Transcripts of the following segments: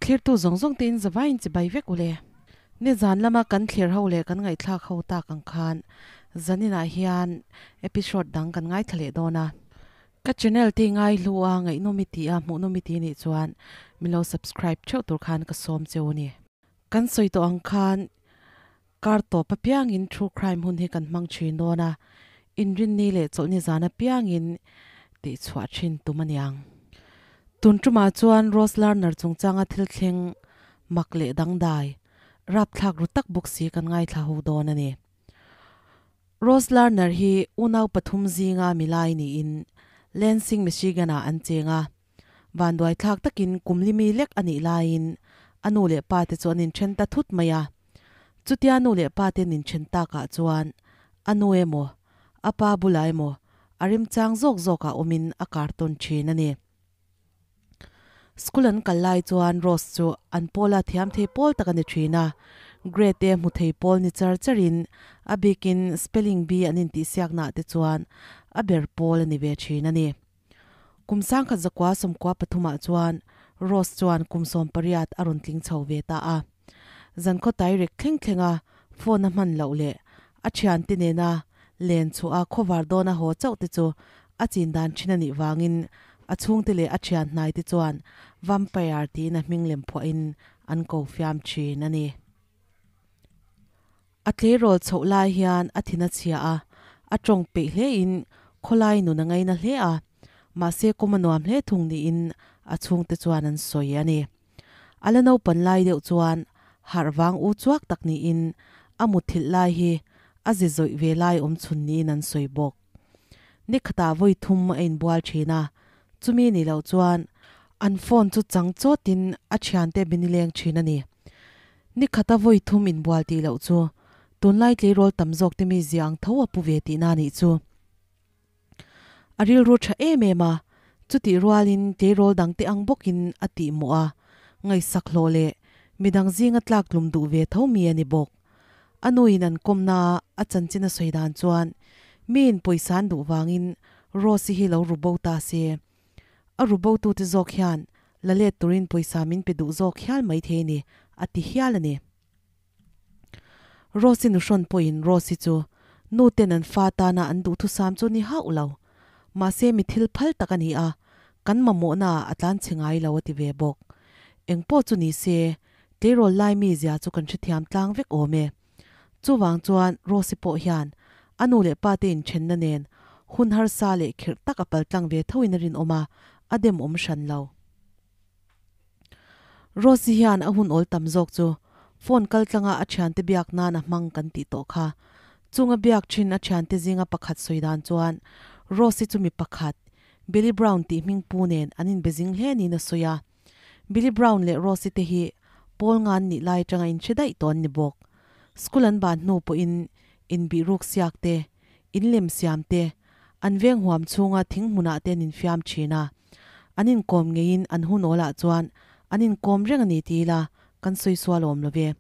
Thlirtu zawng zawng te in zavaiin chibai vek ule. Nizan lama kan thlir ho leh kan ngaihthlak ho tak ang khan zaninah hian episode dang kan ngaithla leh dawn a. Ka channel te ngai hlu a, ngaihnawm i ti a, hmuhnawm i ti nih chuan min lo subscribe theuh tur khan ka sawm cheu a ni. Kan sawi tawh ang khan kar tawp apiangin true crime hun hi kan hmang thin dawn a, inrinni leh chawlhni zan apiangin tihchhuah thin tum a niang. Tun tumah chuan Rose Lerner chungchanga thil thleng mak leh dangdai, rapthlak ru tak bawk si kan ngaithla ho dawn a ni. Rose Lerner hi unau pathum zinga milai niin Lansing, Michigan-ah an cheng a. Vanduaithlak takin kum limi lek a nih laiin a nu leh pa te chu an inthen ta thut mai a. Chutia nu leh pa te an inthen takah chuan a nu emaw, a pa bulah emaw a remchang zawk zawkah awmin a kar tawn thin a ni. School an kal lai chuan Rose chu an pawla thiam thei pawl tak a ni thin a, grade A hmu thei pawl ni char charin a bikin spelling bee an intihsiaknaah te chuan a ber pawl a ni ve thin a ni. Kum sangkhat zakua sawmkua pathumah chuan Rose chuan kum 18 a rawn tling chho ve ta a. Zankhaw tairek thleng thlenga phone a hman loh leh a thiante nena len chhuah a khawvar dawn a haw chauh te chu a chin dan thin a nih vangin a chhungte leh a thian hnai te chuan vampire tiin a hming lem phuahin an ko fiam thin a ni. A tleirawl chhoh lai hian a thin a chhia a, a tawng peih hlein khawlai nun a ngaina hle a, mahse kawm a nuam hle thung niin a chhungte chuan an sawi a ni. A la naupan lai deuh chuan harh vang u chuak tak niin a mutthilh lai hi a zi zawih ve lai awm chhun niin an sawi bawk. Ni khatah vawi thum a inbual thin a, chumi ni loh chuan an phone chu chang chawtin a thiante binileng thin a ni. Ni khata vawi thum inbual tih loh chu tunlai tleirawl tam zawk te mi zia ang tho a pu ve tihna a nih chu. A rilru tha em em a, chutih rualin tleirawl dangte ang bawkin a tihmawh a, ngaihsak hlawh leh midang zinga tlaktlum duh ve tho mi a ni bawk. A nuin an kawmna a chanchin a sawi dan chuan miin pawisa an duh vangin Rose-i hi lo ru bo ta se. A ru botute zawk hian la let turin pawisa min pe duh zawk hial maithei ni, a ti hial a ni. Rose-i nuhrawn pawhin Rose-i chu nu ten an fa tana an duhthusam chu ni hauh lo. Mahse mi thil phal tak a ni a, kan mamawhna ah a tlan chhe ngai lo a ti ve bawk. Engpawh chu ni se, tleirawl lai mi zia chu kan hrethiam tlang vek awm e. Chuvang chuan Rose-i pawh hian a nu leh pa te inthenna nen hun harsa leh khirh tak a paltlang ve thoin a rinawm a, a demawm hran lo. Rose-i hian a hun awl tam zawk chu phone kal tlanga a thiante biak nan a hmang kan tih tawh kha. Chunga biak thin a thiante zinga pakhat sawi dan chuan Rose-i chu mi pakhat, Billy Brown tih hming pu nen an inbe zing hle niin a sawi a. Billy Brown leh Rose-i te hi pawl ngan nih lai atanga inhre daih tawh an ni bawk. School an ban hnu pawhin inbihruk siak te, inlem siam te, an veng huam chhunga thing hmunah te an infiam thin a. An inkawm ngeiin an hun awlah chuan an inkawm reng a ni ti ila kan sawi sual awm lo ve.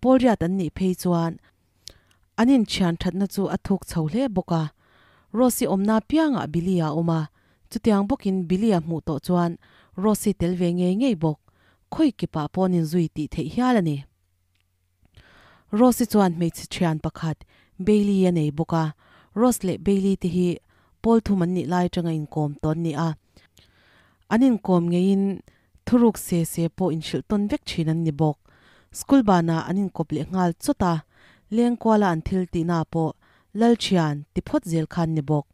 Pawl riat an nih phei chuan an inthian thatna chu a thuk chho hle bawk a. Rose-i awmna piangah Billy-a a awm a, chutiang bawkin Billy-a hmuh tawh chuan Rose-i tel ve ngei ngei bawk. Khawi kipah pawh an inzui tih theih hial a ni. Rose-i chuan hmeichhe thian pakhat Bailey a nei bawk a, Rose leh Bailey te hi pawl thum an nih lai atanga inkawm tawn ni a, an inkawm ngeiin thuruk se se pawh inhrilh tawn vek thin an ni bawk. School banah an inkawp leh nghal chawt a, lengkuala an thil tihna pawh lal thian ti phawt zel khan ni bawk.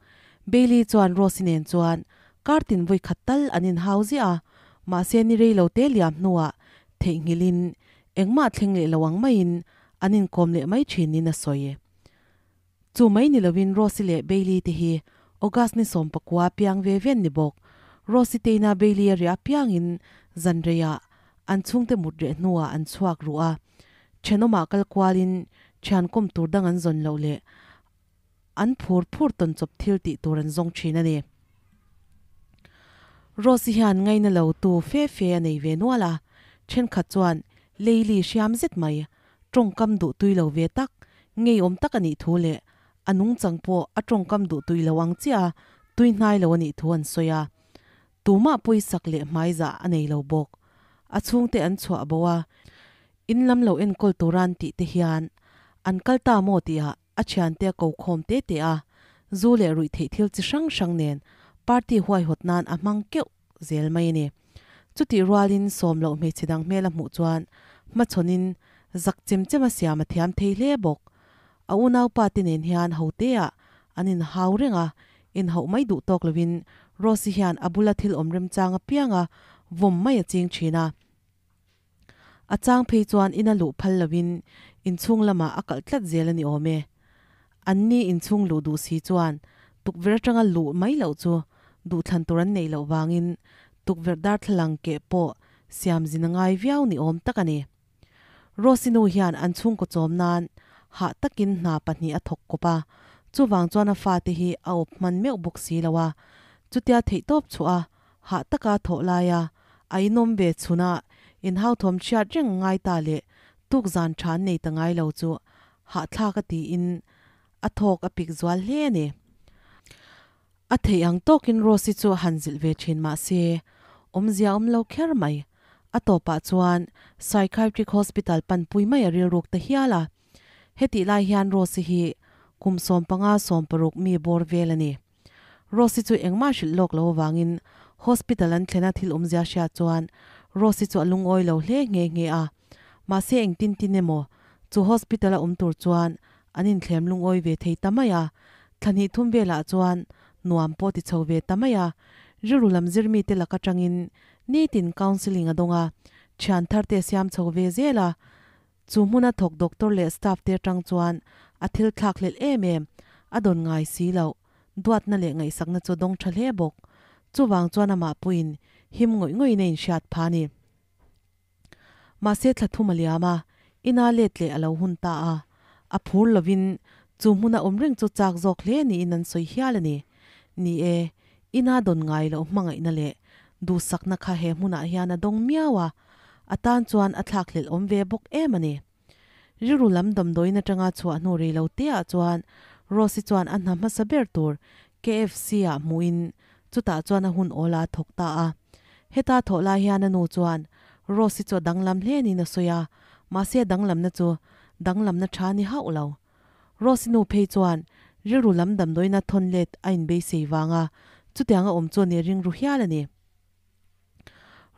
Bailey chuan Rose-i nen chuan kar tin vawi khat tal an inhau ziah a, mahse ni rei lo te liam hnuah theihnghilhin Engmah thleng leh lo ang maiin an inkawm leh mai thin niin a sawi. Chu mai ni lovin Rosy leh Bailey te hi August ni 19 piang ve ve an ni bawk. Rosy teina Bailey a riah apiangin zan reiah an chhungte mut reh hnuah an chhuak ruh a, thenawmah kal kualin thian kawm tur dang an zawn loh leh an phur phur tawn chawp thil tih tur an zawng thin a ni. Rose hian ngaina lo tu fe fe a nei ve nual a, thenkhat chuan Leili hriam zet mai, tawngkam duh tui lo ve tak, ngeiawm tak a nih thu leh a nungchang pawh a tawngkam duh tui lo ang chiah a tui hnai lo a nih thu an sawi a. Tumah pawisak leh hmaizah a nei lo bawk. A chhungte an chhuah bo a, in lam lo enkawl turan tih te hian an kal ta maw tihah a thiante a ko khawm te te a, zu leh ruih theih thil chi hrang hrang nen party huaihawt nan a hmang keuh zel mai a ni. Chutih rualin sawm loh hmeichhe dang hmel a hmuh chuan hmachhawnin zak chem chem a siam a thiam thei hle bawk. A unaupa te nen hian hote-ah an inhau reng a, inhauh mai duh tawk lovin Rose-i hian a bula thil awm remchang apianga vawm mai a ching thin a. A chang phei chuan ina luh phal lovin inchhung lamah a kalh tlat zel a ni awm e. Anni inchhung luh duh si chuan tukverh atanga luh mai loh chu duhthlan tur an neih loh vangin tukverh darthlalang keh pawh siam zin a ngai viau ni awm tak a ni. Rose-i nu hian an chhungkaw chawm nan hah takin hna pahnih a thawk kawp a, chuvang chuan a fate hi a awp hman meuh bawk si lo a, chutia theihtawp chhuah a hah taka thawh laia a inawm ve chhuna inhauthawm chhiat reng ngai ta leh tuk zan tha an nei ta ngai lo chu hahthlak a tiin a thawk a pik zual hle a ni. A theih ang tawkin Rose-i chu a han zilh ve thin mah se, awmzia awm lo kher mai. A tawpah chuan Psychiatric Hospital panpui mai a rilruk ta hial a. Hetih lai hian Rose-i hi kum 15 16 mi bawr vel a ni. Rose-i chu engmah hrilh lawk lo avangin hospital an thlena thil awmzia hriat chuan Rose-i chu a lungawi lo hle nghe nghe a. Mahse engtin tin emaw chu hospital a awm tur chuan an inthlem lungawi ve thei ta mai a, thla hnih thum velah chuan nuam pawh ti chho ve ta mai a. Rilru lam zirmite lak atangin nitin counselling a dawng a, thian thar te a siam chho ve zel a. Chu hmuna thawk doctor leh staff te atang chuan a thil thlak hlelh em em, a dawn ngai si loh, duatna leh ngaihsakna chu dawng tha hle bawk. Chuvang chuan amah puiin him ngawih ngawih in a inhriat pha a ni. Mahse thla thum a liam a, ina let leh a lo hun ta a. A phur lovin chu hmuna awm reng chu chak zawk hle niin an sawi hial a ni. Ni e, ina dawn ngai loh hmangaihna leh duhsakna kha he hmunah hian a dawng miau a, a tan chuan a thlakhlelh awm ve bawk em a ni. Rilru lam damdawiin atanga chhuah hnu rei lo te ah chuan Rose-i chuan a hna hmasa ber tur KFC-ah hmuhin chutah chuan a hun awl a thawk ta a. Heta thawh lai hian a nu chuan Rose-i chu a danglam hle niin a sawi a, mahse a danglamna chu danglamna tha ni hauh lo. Rose-i nu phei chuan rilru lam damdawiina thawn let a inbeisei vanga chutianga awm chu a ni ringru hial a ni.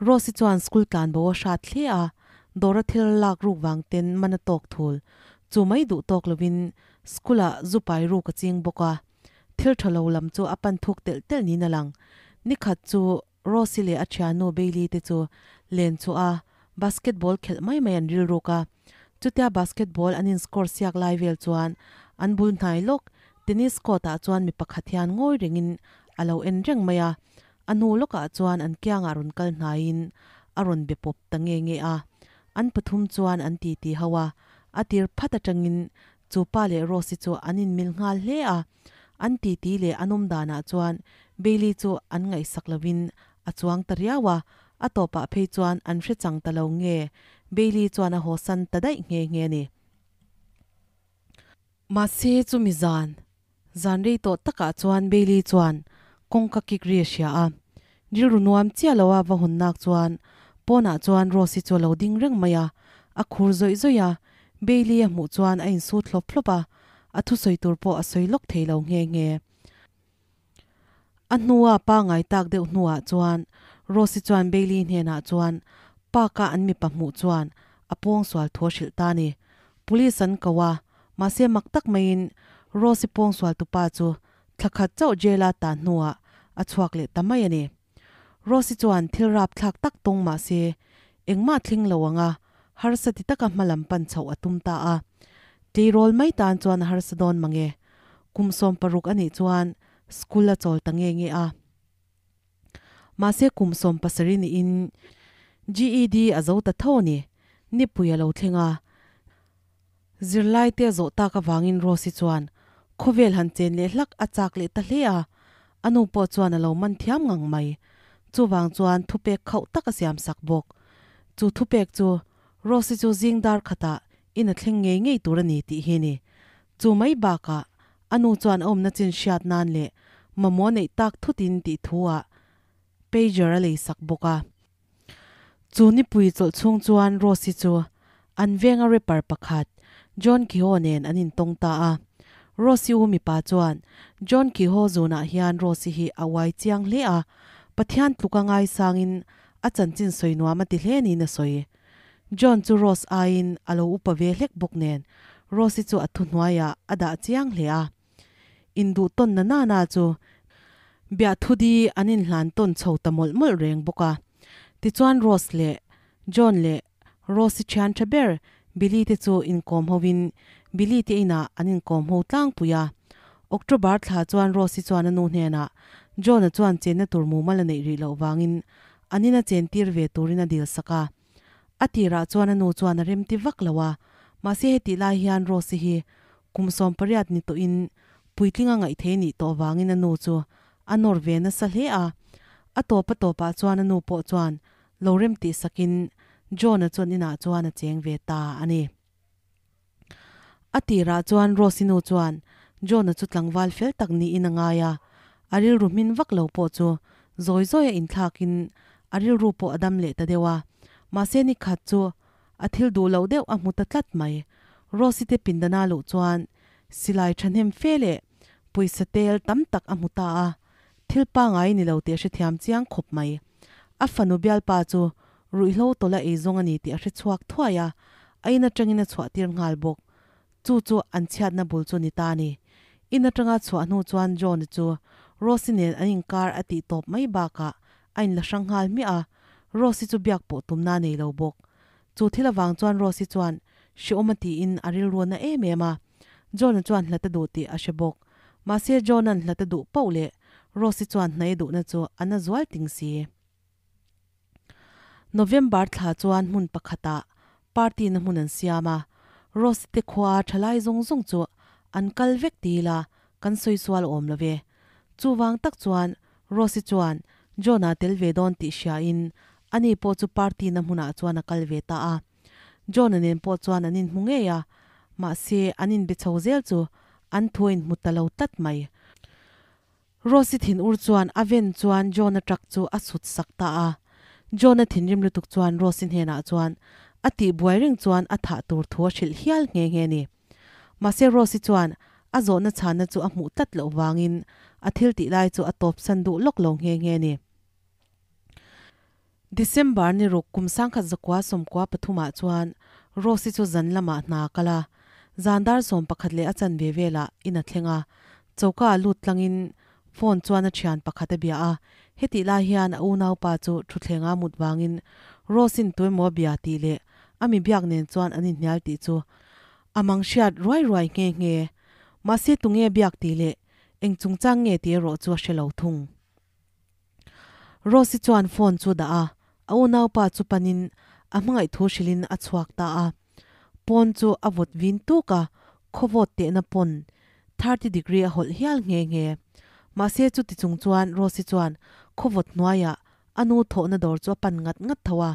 Rose-i chuan school tlan bo a hrat hle a, dawra thil lak ruk vang ten man a tawk thul. Chu mai duh tawk lovin school-ah zu pai ruk a ching bawk a, thil tha lo lam chu a pan thuk telh telh niin a lang. Nikhat chu Rose-i leh a thiannu Bailey te chu len chhuah a, basketball khelh mai mai an rilruk a. Chutia basketball an in score siak lai vel chuan an bul hnai lawk tennis court-ah chuan mi pakhat hian ngawi rengin a lo en reng mai a, A hnu lawkah chuan an kiangah rawn kal hnaiin a rawn be pawp ta nge nge a. An pathum chuan an titi ho a, a tir phat atangin chu pa leh Rose-i chu an inmil nghal hle a. An titi leh an awm danah chuan Bailey chu an ngaihsak lovin a chuang ta riau a, a tawpah phei chuan an hre chang ta lo nge Bailey chuan a hawsan ta daih nghe nghe a ni. Mahse chumi zan, zan rei tawh takah chuan Bailey chuan kawngka kik ri a hria a. Rilru nuam chiah lo a va hawn nak chuan pawnah chuan Rose-i chu a lo ding reng mai a, a khur zawih zawih a. Bailey a hmuh chuan a insut hlawp hlawp a, a thusawi tur pawh a sawi lawk thei lo nghe nghe. A hnua pangai tak deuh hnuah chuan Rose-i chuan Bailey hnenah chuan park-a an mipa hmuh chuan a pawngsual thu a hrilh ta a ni. Police an ko a, mahse mak tak maiin Rose-i pawngsual tupa chu thla khat chauh jail-a tan hnuah a chhuak leh ta mai a ni. Rose-i chuan thil rapthlak tak tawng mahse engmah thleng lo anga harsa ti taka hmalam pan chhoh a tum ta a. Tleirawl mai tan chuan a harsa dawn mange. Kum 16 a nih chuan school a chawl ta nge nge a. Mahse kum 17 niin GED a zo ta tho a ni. Nipui a lo thleng a. Zirlaite a zawh tak avangin Rose-i chuan khawvel han chen leh hlak a chak leh ta hle a. A nu pawh chuan a lo man thiam ngang mai. Chuvang chuan thupek khauh tak a siam sak bawk. Chu thupek chu Rose-i chu zing dar khatah in a thleng ngei ngei tur a ni tih hi a ni. Chu mai bakah a nu chuan a awmna chin hriat nan leh mamawh neih tak thutin tih thu ah pager a lei sak bawk a. Chu nipui chawlh chhung chuan Rose-i chu an venga rapper pakhat John Kehoe nen an intawng ta a. Rose-i u mipa chuan John Kehoe zunah hian Rose-i hi a uai chiang hle a, Pathian tluka ngaisangin a chanchin sawi nuam a ti hle niin a sawi. John chu Rose aiin a lo upa ve hlek bawk nen Rose-i chu a thuhnuaiah a dah chiang hle a. Induh tawn na nana chu biahthudi an inhlan tawn chho ta mawlh mawlh reng bawk a. Tichuan Rose leh John leh Rose-i thian tha ber Billy te chu inkawm hovin Billy te inah an inkawm ho tlangpui a. October thla chuan Rose-i chuan a nu hnenah John-a chuan chenna tur mumal a neih rih loh vangin an ina chen tir ve turin a dil sak a. A tirah chuan a nu chuan a remti vak lo a, mahse hetih lai hian Rose-i hi kum 18 ni tawhin puitling a ngaih thei nih tawh vangin a nu chu a nawr ve nasa hle a. A tawp a tawpah chuan a nu pawh chuan lo remtih sakin John-a chuan inah chuan a cheng ve ta a ni. A tirah chuan Rose-i nu chuan John-a chu tlangval fel tak niin a ngai a, a rilru hmin vak lo pawh chu zawi zawi a inthlakin a rilru pawh a dam leh ta deuh a. Mahse ni khat chu a thil duh loh deuh a hmu ta tlat mai. Rose-i te pindana luh chuan silai thahnem fe leh pawisa tel tam tak a hmu ta a, thil pangai ni lo tih a hrethiam chiang khawp mai. A fanu bialpa chu Ruihhlo tawlh a eizawng a ni tih a hre chhuak thuai a, a in atangin a chhuah tir nghal bawk. Chu chu an chhiatna bul chu ni ta a ni. In atanga chhuah hnu chuan John-a chu Rose-i nen an inkar a tih tawp mai bakah a inla hrang nghal hmiah a, Rose-i chu biak pawh tumna a nei lo bawk. Chu thil avang chuan Rose-i chuan hreawm a tiin a rilru na em em a, John-a chuan hlat a duh tih a hre bawk. Mahse John-a'n hlat a duh pauh leh Rose-i chuan hnaih a duhna chu a na zual ting si. November thla chuan hmun pakhatah party na hmun an siam a, Rose te khua thalai zawng zawng chu an kal vek ti ila kan sawi sual awm lo ve. Chuvang tak chuan Rose chuan John-a tel ve dawn tih hriain ani pawh chu party na hmunah chuan a kal ve ta a. John-a nen pawh chuan an inhmu ngei a, mahse an inbe chho zel chu an thu a inhmu ta lo tlat mai. Rose-i thinur chuan a ven chuan John-a truck chu a sut sak ta a. John-a thinrim lutuk chuan Rose-i hnenah chuan a tih buai reng chuan a thah tur thu a hrilh hial nghe nghe ni. Mahse Rose-i chuan a zawhna chhanna chu a hmuh tlat loh vangin a thil tih lai chu a tawpsan duh lawk lo nghe nghe ni. December ni ruk kum 1993 ah chuan Rose-i chu zan lamah hna a kal a, zan dar 11 leh a chanve velah in a thleng a, choka ah lut tlangin phone chuan a thian pakhat a bia a, hetih lai hian a unaupa chu thutthleng ah mut vangin Rose-in tuemaw a bia tih leh a mi biak nen chuan an inhnial tih chu a mang hriat ruai ruai nghe nghe. Mahse tunge biak tih leh eng chungchang nge tih erawh chu a hre lo thung. Rose-i chuan phone chu dah a, a unaupa chu panin a hmangaih thu hrilhin a chhuak ta a. Pawn chu a vawt vin tuk a, khaw vawt tehna pawn 30 degree a hawlh hial nghe nghe. Mahse chuti chung chuan Rose-i chuan khaw vawt hnuaiah a nu thawhna dawr chu a pan ngat ngat tho a,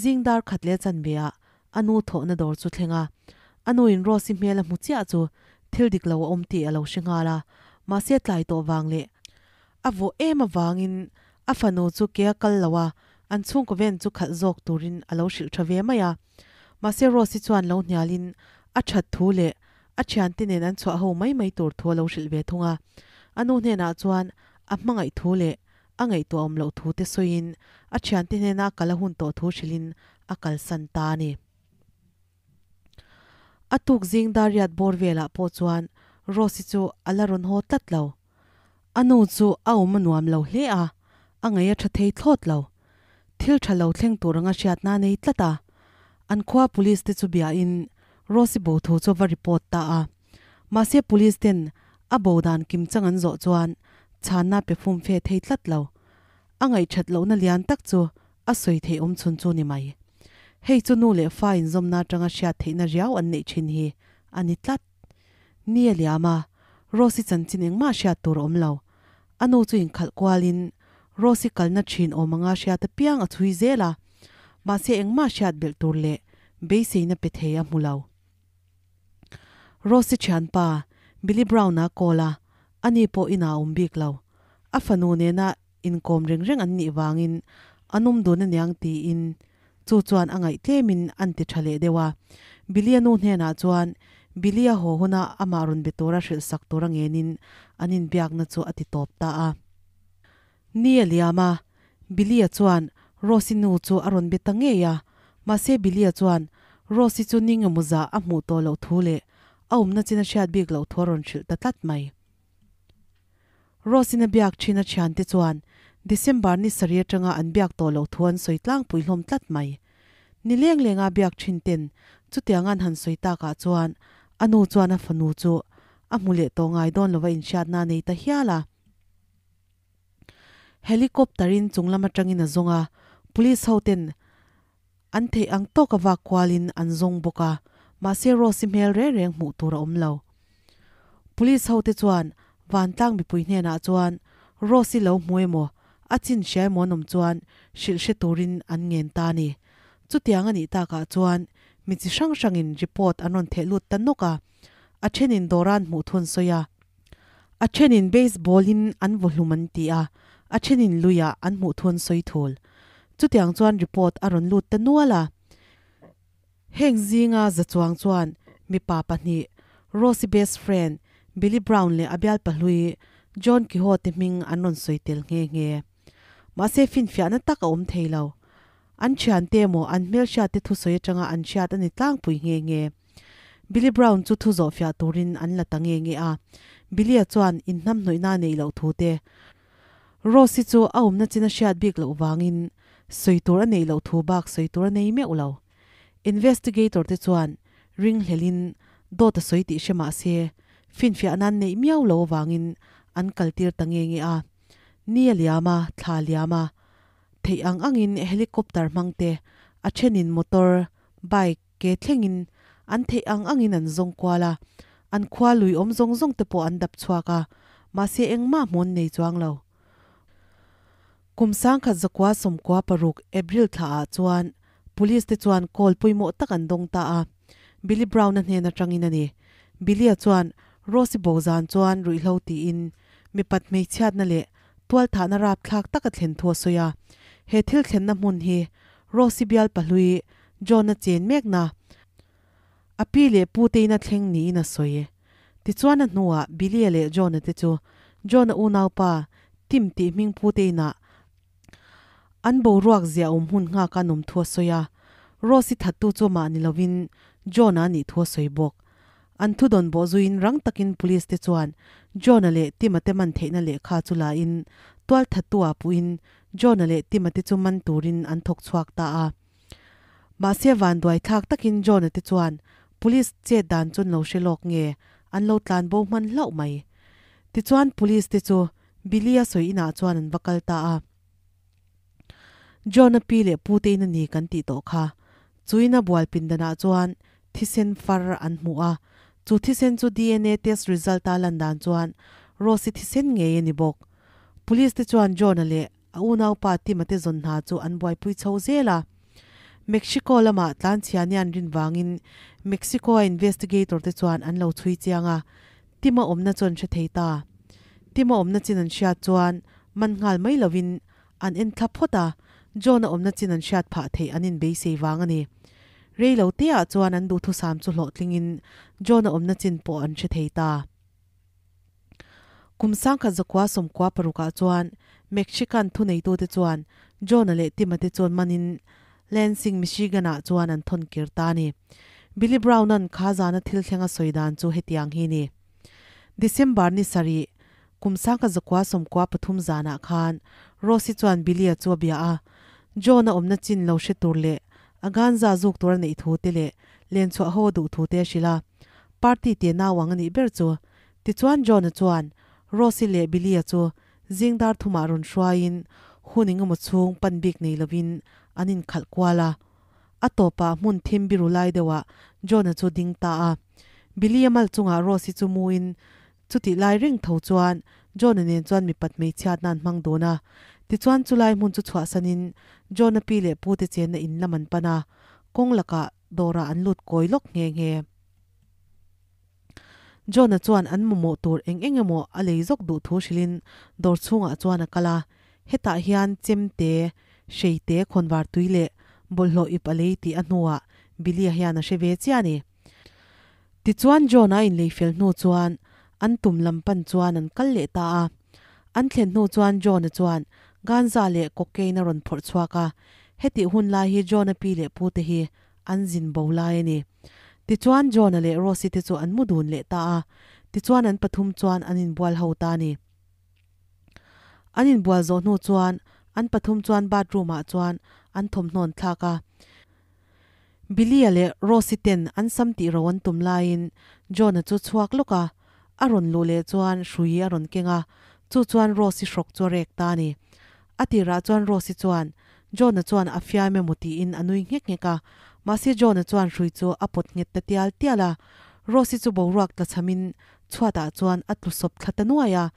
zing dar khat leh chanve ah a nu thawhna dawr chu thleng a. A nuin Rose-i hmel a hmu chiah chu thil dik lo a awm tih a lo hre nghal a, mahse tlai tawh vang leh A vawh em avangin a fanu chu ke a kal lo a, an chhungkaw ven chu khalh zawk turin a lo hrilh tha ve mai a. Mahse Rose-i chuan lo hnialin a that thu leh a thiante nen an chhuah ho mai mai tur thu a lo hrilh ve thung a. A nu hnenah chuan a hmangaih thu leh a ngaihtuah awm loh thu te sawiin a thiante hnena a kal a hun tawh thu hrilhin a kalsan ta a ni. A tuk zing dariat bawr velah pawh chuan Rose-i chu a la rawn haw tlat lo. A nu chu a awm a nuam lo hle a, a ngaih a tha thei thlawt lo. Thil tha lo thleng tur anga hriatna a nei tlat a. An khua police te chu biain Rose-i bo thu chu a va report ta a. Mahse police ten a bo dan kim chang an zawh chuan chhanna pe fum fe thei tlat lo. A ngaihthat lohna lian tak chu a sawi theih awm chhun chu ni mai. Hei chu nu leh fa inzawmna atanga hriat theihna riau an neih thin hi a ni tlat. Ni a liam a, Rose-i chanchin engmah hriat tur a awm lo. A nu chu inkhalh kualin Rose-i kalna thin awm anga hriat apiang a chhui zel a, mahse engmah hriat belh tur leh beiseina pe thei a hmu lo. Rose-i thianpa Billy Brown-a call a, ani pawh inah a awm bik lo. A fanu nena inkawm reng reng an nih vangin an awm dun aniang tiin Chu chuan a ngaih tlemin an ti tha leh deuh a. Billy-a nu hnenah chuan Billy-a haw huna amah rawn be tura hrilh sak tura ngenin an inbiakna chu a ti tawp ta a. Ni a liam a, Billy-a chuan Rose-i nu chu a rawn be ta ngei a. Mahse Billy-a chuan Rose-i chu ning emaw zah a hmuh tawh loh thu leh a awmna chin a hriat bik loh thu a rawn hrilh ta tlat mai. Rose-in a biak thin a thiante chuan December ni sarih atanga an biak tawh loh thu an sawi tlangpui hlawm tlat mai. Ni leng lenga biak thin ten chutiang an han sawi takah chuan a nu chuan a fanu chu a hmu leh tawh ngai dawn lova inhriatna a nei ta hial a. Helicopter-in chung lam atangin a zawng a, police ho ten an theih ang tawk a vak kualin an zawng bawk a, mahse Rose-i hmel reng reng hmuh tur a awm lo. Police ho te chuan vantlang mipui hnenah chuan Rose-i lo hmu emaw, a chin hria emaw an awm chuan hrilh hre turin an ngen ta a ni. Chutiang a nih takah chuan mi chi hrang hrangin report an rawn theh lut ta nawk a, a thenin dawran hmuh thu an sawi a, a thenin baseball in an vaw hlum an ti a, a thenin luiah an hmuh thu an sawi thul. Chutiang chuan report a rawn lut ta nual a. Heng zinga za chuang chuan mipa pahnih, Rose-i best friend Billy Brown leh a bial pahlui John Quixote hming an rawn sawi tel nghe nghe. Mahse finfiahna tak a awm thei lo. An thiante emaw an hmelhriatte thusawi atanga an hriat a ni tlangpui nghe nghe. Billy Brown chu thu zawhfiah turin an la ta nghe nghe a. Billy-a chuan inhnamhnawihna a neih loh thu te, Rose-i chu a awmna chin a hriat bik loh vangin sawi tur a neih loh thu bak sawi tur a nei meuh lo. Investigator te chuan ringhlelin dawt a sawi tih hre mah se, finfiah nan neih miau lo avangin an kaltir ta nge nge a. Ni a liam a, thla a liam a, theih ang angin helicopter hmang te, a thenin motor, bike, ke thlengin an theih ang angin an zawng kual a, an khua lui awm zawng zawng te pawh an dap chhuak a, mahse engmah hmuan nei chuang lo. Kum sangkhat zakua sawmkua paruk April thla ah chuan Police te chuan call pawimawh tak an dawng ta a, Billy Brown-a hnen atangin a ni. Billy-a chuan Rose-i bo zan chuan ruihhlo tiin mipat hmeichhiatna leh tualthahna rapthlak tak a thlen thu a sawi a, he thil thlenna hmun hi Rose-i bial pahlui John-a chen mekna a pi leh pu tein a thleng niin a sawi. Tichuan a hnuah Billy-a leh John-a te chu John-a unaupa Tim tih hming pu te inah an boruak zia awm hmun nghaka an awm thu a sawi a, Rose-i thattu chu amah ni lovin John-a a nih thu a sawi bawk. An thudawn bawh zuiin rang takin police te chuan John-a leh Tim-a te man theihna lehkha chu la in tual thattu ah puhin John-a leh Tim-a te chu man turin an thawk chhuak ta a. Mahse vanduai thlak takin John-a te chuan police chet dan chu an lo hre lawk nge an lo tlan bo hman hlauh mai. Tichuan police te chu Billy-a sawi inah chuan an va kal ta a. John-a pi leh pu te in a ni kan tih tawh kha. Chuin a bual pindanah chuan thisen far an hmu a, chu thisen chu DNA test result a lan dan chuan Rose-i thisen ngei a ni bawk. Police te chuan John-a leh a unaupa Tim-a te zawn hna chu an buaipui chho zel a. Mexico lamah tlanchhia nia an rin vangin Mexico-a investigator te chuan an lo chhui chiang a, Tim-a awmna chu an hre thei ta. Tim-a awmna chin an hriat chuan man nghal mai lovin an en thla phawt a, John-a awmna chin an hriat phah theih an inbeisei vang a ni. Rei lo teah chuan an duhthusam chu hlawhtlingin John-a awmna chin pawh an hre thei ta. Kum sangkhat zakua sawmkua parukah chuan Mexican thuneitute chuan John-a leh Tim-a te chuan manin Lansing, Michigan-ah chuan an thawn kir ta a ni. Billy Brown-a'n kha zana thil thleng a sawi dan chu hetiang hi ni. December ni sarih, kum sangkhat zakua sawmkua pathum zanah khan Rose-i chuan Billy-a chu a bia a, John-a awmna chin lo hre tur leh a ganza zuk tur a neih thu te leh lenchhuah ho a duh thu te a hrilh a. Party te nau ang a nih ber chu. Tichuan John-a chuan Rose-i leh Billy-a chu zing dar thumah rawn hruaiin hun engemaw chhung pan bik nei lovin an inkhalh kual a. A tawpah hmun thim biru lai deuhah John-a chu ding ta a. Billy-a mal chungah Rose-i chu muin chutih lai reng tho chuan John-a nen chuan mipat hmeichhiatna an hmang dun a. Tichuan chulai hmun chu chhuahsanin John-a pi leh pute chenna in lam an pan a, kawng lakah dawrah an lut kawi lawk nghe nghe. John-a chuan an mamawh tur eng eng emaw a lei zawk duh thu hrilhin dawr chhungah chuan a kal a, hetah hian chemte, hreite, khawnvar tui leh bawlhhlawh ip a lei tih a hnuah Billy-a hian a hre ve chiah a ni. Tichuan John-a inlei fel hnu chuan an tum lam pan chuan an kal leh ta a. An thlen hnu chuan John-a chuan ganza leh cocaine a rawn phawrh chhuak a, hetih hun lai hi John-a pi leh pute hi an zin bo lai a ni. Tichuan John-a leh Rose-i te chu an mu dun leh ta a, tichuan an pathum chuan an inbual ho ta a ni. An inbual zawh hnu chuan an pathum chuan bathroom ah chuan an thawmhnawn thlak a. Billy-a leh Rose-i ten an sam tih ro an tum laiin John-a chu chhuak lawk a, a rawn luh leh chuan hrui a rawn keng a, chu chuan Rose-i hrawk chu a rek ta a ni. A tirah chuan Rose-i chuan John-a chuan a fiam emaw tiin a nui nghek nghek a, mahse John-a chuan hrui chu a pawt nghet ta tial tial a. Rose-i chu boruak tlachamin Chhuatah chuan a tlu sawp thla ta nuai a,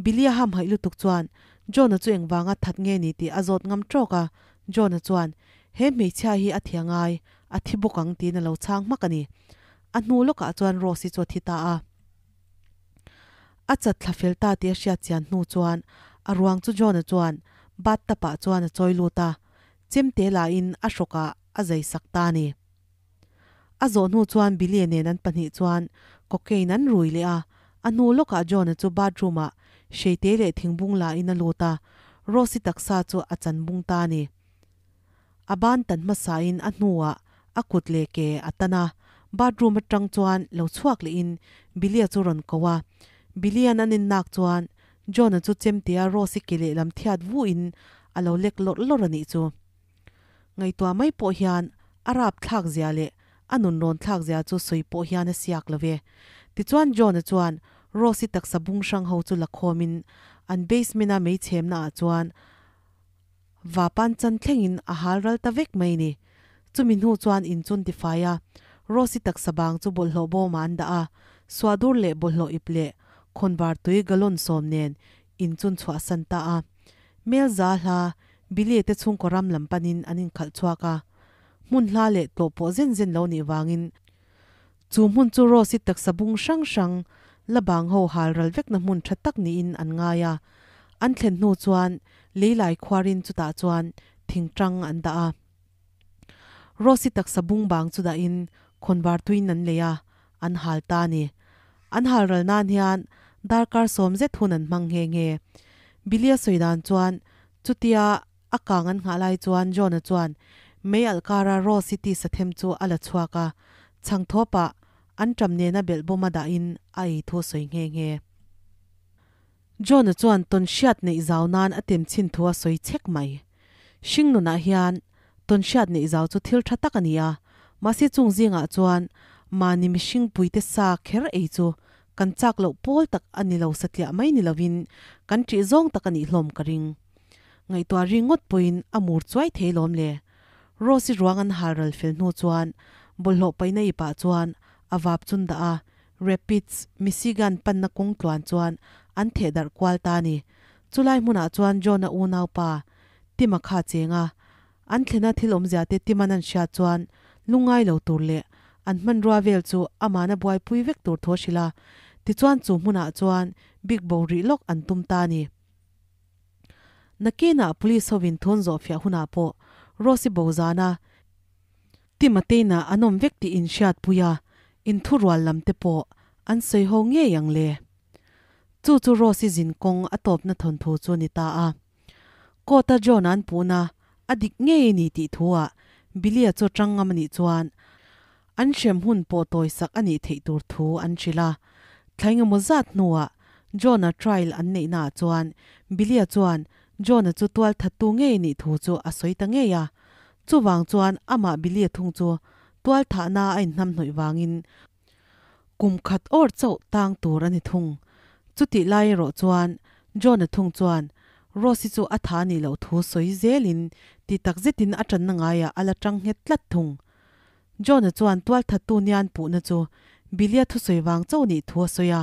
Billy-a hamhaih lutuk chuan John-a chu engvanga that nge ni tih a zawt ngam tawk a, John-a chuan, He hmeichhia hi a thi a ngai, a thi bawk ang tiin a lo chhang hmak a ni. A hnu lawkah chuan Rose-i chu a thi ta a. A chat thla fel ta tih a hriat chian hnu chuan a ruang chu John-a chuan bathtub-ah chuan a chawi lut a, chemte lahin a hrawkah a zai sak ta a ni. A zawh hnu chuan Billy nen an pahnih chuan cocaine an rui leh a, a hnu lawkah John-a chu bathroom-ah hreite leh thingbung la in a lut a, Rose-i taksa chu a chan bung ta a ni. A ban tan hmasa in a hnuah a kut leh ke a tan a, bathroom atang chuan lo chhuak leh in Billy-a chu rawn ko a, Billy-a'n an innak chuan John-a chu chemtea Rose-i ke lehlam thiat vu in a lo lek lawrh lawrh a nih chu. Ngaihtuah mai pawh hian a rap thlak zia leh a nun rawn thlak zia chu sawi pawh hian a siak lo ve. Tichuan John-a chuan Rose-i taksa bung hrang ho chu la khawmin an basement-a mei chhemna ah chuan vapan chan thlengin a hal ral ta vek mai ni. Chumi hnu chuan in chun tifai a, Rose-i taksa bang chu bawlhhlawh bawmah an dah a, suahdur leh bawlhhlawh ip leh khawnvar tui gallon sawm nen in chun chhuahsan ta a. Mel za hla, Billy te chhungkaw ram lam panin an inkhalh chhuak a. Hmun hla leh tlawh pawh zen zen lo nih vangin chu hmun chu Rose-i taksa bung hrang hrang la bang ho hal ral vekna hmun tha tak niin an ngai a. An thlen hnu chuan leilai khuarin chutah chuan thingtang an dah a. Rose-i taksa bung bang chu dahin khawnvar tuiin an lei a, an hal ta a ni. An hal ral nan hian darkar sawm zet hun an hmang nghe nghe. Billy-a sawi dan chuan chutia a kang an nghah lai chuan John-a chuan mei alh kara Rose-i tisa them chu a la chhuak a, chhang thawpah an ṭam nena belh bawma dahin a ei thu a sawi nghe nghe. John-a chuan tawn hriat neih zau nan a tem chhin thu a sawi chek mai. Hring nunah hian tawn hriat neih zau chu thil tha tak a ni a, mahse chung zingah chuan mahni mihring puite sa kher ei chu kan chak loh pawl tak a ni lo satliah mai ni lovin kan ṭih zawng tak a nih hlawm ka ring. Ngaihtuah ri ngawt pawhin a mur chuai thei lawm le. Rose-i ruang an hal ral fel hnu chuan bawlhhlawh paihna ipah chuan a vap chun dah a, Rapids, Michigan panna kawng tluan chuan an theh darh kual ta a ni. Chulai hmunah chuan John-a unaupa, Tim-a kha a cheng a. An thlena thil awmzia te Tim-a'n an hriat chuan lungngai lo tur leh an hmanrua vel chu amahna buaipui vek tur thu a hrilh a. Tichuan chu hmunah chuan bik bo rih lawk an tum ta a ni. Nakinah police hovin thun zawhfiah hunah pawh Rose-i bo zana Timateina an awm vek tih inhriatpui a, inthurual lam te pawh an sawi ho ngei ang le. Chu chu Rose-i zin kawng a tawpna thawnthu chu ni ta a. Court-a John-a an puhna a dik ngei a ni tih thu-ah Billy-a chu tang ngam a nih chuan an hrem hun pawh tawisak a nih theih tur thu an hrilh a. Thla engemaw zat hnuah John-a trial an neihnaah chuan Billy-a chuan John-a chu tual thattu ngei a nih thu chu a sawi ta ngei a. Chuvang chuan amah Billy-a thung chu tual thahna a inhnamhnawih vangin kum khat awr chauh tang tur a ni thung. Chutih lai erawh chuan John-a thung chuan Rose-i chu a tha a nih loh thu sawi zelin ti tak zetin a tanna ngaiah a la tang nghet tlat thung. John-a chuan tual thattu nian puhna chu Billy-a thusawi vang chauh nih thu a sawi a,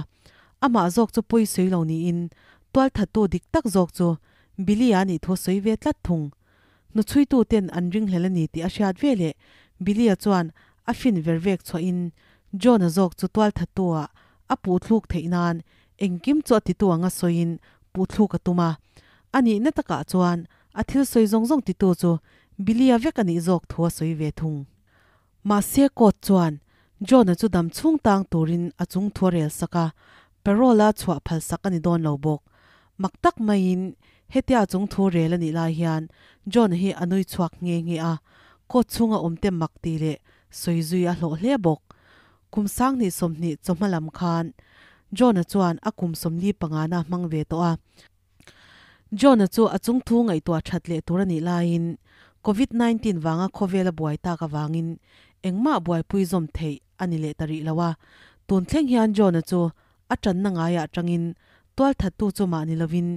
amah zawk chu pawi sawi lo niin tual thattu dik tak zawk chu Billy-a nih thu a sawi ve tlat thung. Hnuchhuitu ten an ringhlel a ni tih a hriat ve leh Billy-a chuan a fin ver vek chhuahin John-a zawk chu tualthattu-ah a puhthluk theih nan engkim chu a titu anga sawiin puhthluk a tum a. A nihna takah chuan a thil sawi zawng zawng titu chu Billy-a vek a nih zawk thu a sawi ve thung. Mahse court chuan John-a chu dam chhung tang turin a chung thu a rel sak a, parole-a chhuah phal sak a ni dawn lo bawk. Mak tak maiin hetia a chung thu rel a nih lai hian John-a hi a nui chhuak nghe nghe a, court chhunga awmte mak tih leh sawi zui a hlawh hle bawk. Kum 20 20 chawhma lam khan John-a chuan a kum 45 na hmang ve tawh a. John-a chu a chungthu ngaihtuah that leh tur a nih laiin Covid 19 vanga khawvel a buai tak avangin engmah buaipui zawm theih a ni leh ta rih lo a. Tun thleng hian John-a chu a tanna ngaiah atangin tualthattu chu mah ni lovin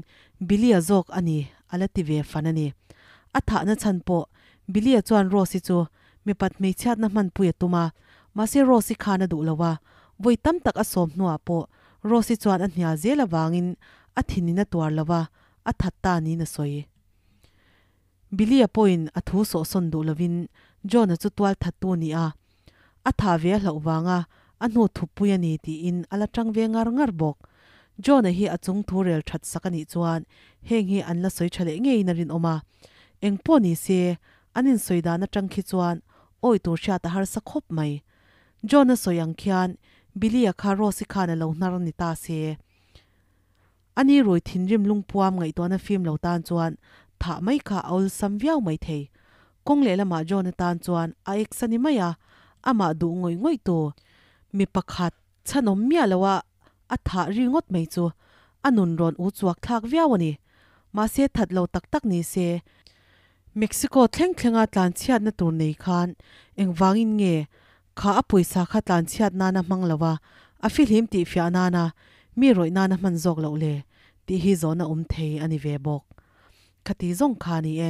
Billy-a zawk a ni a la ti ve fan a ni. A thahna chhan pawh Billy-a chuan Rose-i chu mipat hmeichhiatna hmanpui a tum a, mahse Rose-i khan a duh lo a, vawi tam tak a sawm hnuah pawh Rose-i chuan a hnial zel avangin a thinin a tuar lo a, a that ta niin a sawi. Billy-a pawhin a thu sawhsawn duh lovin John-a chu tual thattu a ni a, a thah ve a hlauh vanga a hnu thuppui a ni tiin a la tang ve ngar ngar bawk. John-a hi a chung thu rel that sak a nih chuan heng hi an la sawi tha leh ngeiin a rinawm a. Eng pawh ni se, an insawi dan atang khi chuan awi tur hriat a harsa khawp mai. John-a sawi ang khian Billy-a kha Rose-i khan a lo hnar ni ta se. Ani rui thinrim lungpuam ngaihtuahna fim lo tan chuan thah mai kha a awlsam viau mai thei. Kawng lehlamah John-a tan chuan a eksa ni mai a, amah duh ngawih ngawih tu mi pakhat chhanawm miah loa a thah ri ngawt mai chu a nun rawn u chuak thlak viau a ni. Mahse that lo tak tak ni se, Mexico thleng thlenga tlanchhiatna tur nei khan engvangin nge kha a pawisa kha tlanchhiat nana hmang lo a, a fihlim tih fiah nana mi rawih nana hman zawk loh le tih hi zawhna awm thei a ni ve bawk. Khati zawng kha a ni e.